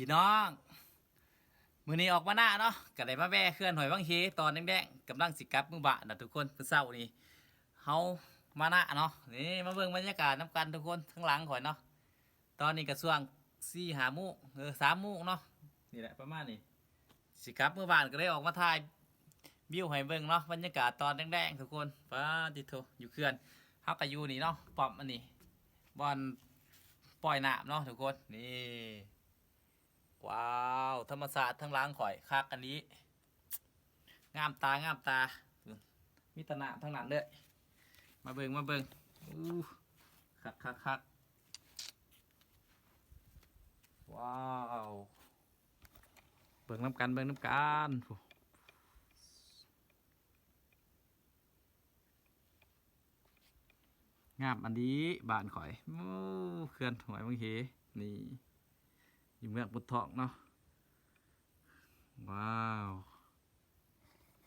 ພີ່ນ້ອງ ມື້ນີ້ອອກມານາເນາະ ກະໄດ້ມາແວ່ເຂື່ອນຫ້ວຍວັງເຫຕອນແດງໆ ກຳລັງຊິກັບເມືອບ້ານນະທຸກຄົນ. ມື້ເຊົ້ານີ້ເຮົາມານາເນາະ ນີ້ມາເບິ່ງບັນຍາກາດນຳກັນທຸກຄົນ ທາງຫຼັງຂ້ອຍເນາະ. ຕອນນີ້ກະຊ່ວງສີ່ຫ້າໂມງ ເອີ ສາມໂມງເນາະ ນີ້ແຫຼະປະມານນີ້ ຊິກັບເມືອບ້ານ ກະເລີຍອອກມາຖ່າຍວິວໃຫ້ເບິ່ງເນາະ ບັນຍາກາດຕອນແດງໆທຸກຄົນ. ປາດຕິໂທ ຢູ່ເຂື່ອນ ເຮົາກະຢູ່ນີ້ເນາະ ປ້ອມອັນນີ້ ບ່ອນປ່ອຍນ້ຳເນາະທຸກຄົນ. ນີ້ ວ້າວ ທຳມະຊາດທາງຫຼັງຂ້ອຍຄັກອັນນີ້ ງາມຕາ ງາມຕາ ມີແຕ່ນ້ຳທັງນັ້ນເລີຍ. ມາເບິ່ງ ມາເບິ່ງ ອູ້ ຄັກໆໆ ວ້າວ ເບິ່ງນຳກັນ ເບິ່ງນຳກັນ ງາມອັນນີ້ບ້ານຂ້ອຍ ໂອ້ ເຂື່ອນຫ້ວຍວັງເຫ ນີ້ ຢູ່ເມືອງໂພນທອງເນາະ ວ້າ